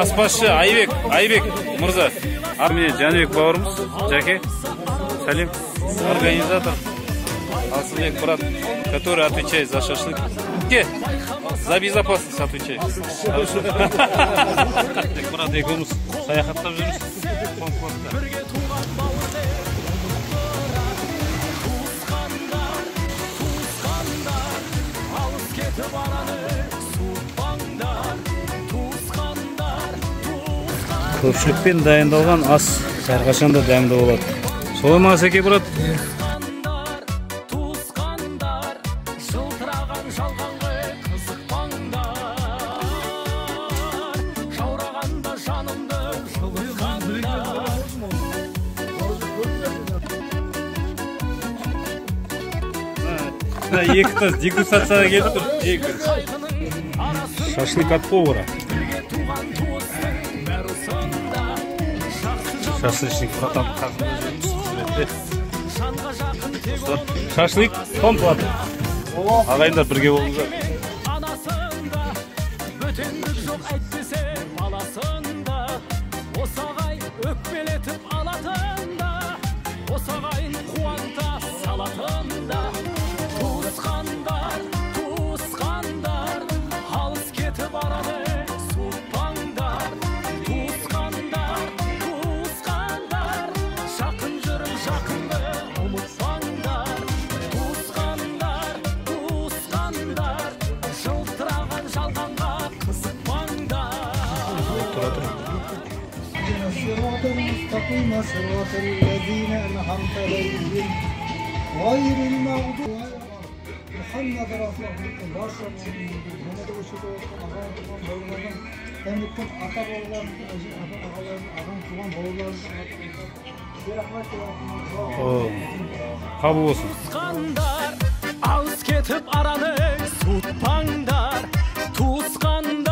Аспазшы Айбек, Айбек мырза. Міне Жәнібек бауырымыз, Жәке, сәлем. Организатор Асылбек брат, который отвечает за шашлык. Ке, за безопасность отвечает. Брат екеуміз саяхаттап жүрміз. Көпшілікпен дайындалған ас әрқашан да дәмді болады. Солай ма, Асеке брат? Екі тас дегустацияға келіп тұр. Екі. Шашлык от повара. Шашлычник братан қасында жүрміз. Шашлык тон платы. Ағайындар, бірге болыңыздар. Бөтендік жоқ әйтпесе баласында, осағай өкпелетіп алатында, осағайын қуанта салатында. Туысқандар, туысқандар, алыс кетіп барады, суытпаңдар. Туысқандар, туысқандар, жақын жүріп жақынды ұмытпаңдар. Туысқандар, туысқандар, жылтыраған жалғанға қызықпаңдар. Тұра тұр. صراط المستقيم صراط الذين أنعمت عليهم غير المغضوب محمد رسول الله. Қабыл болсын. Туысқандар, алыс кетіп араны суытпаңдар. Туысқандар.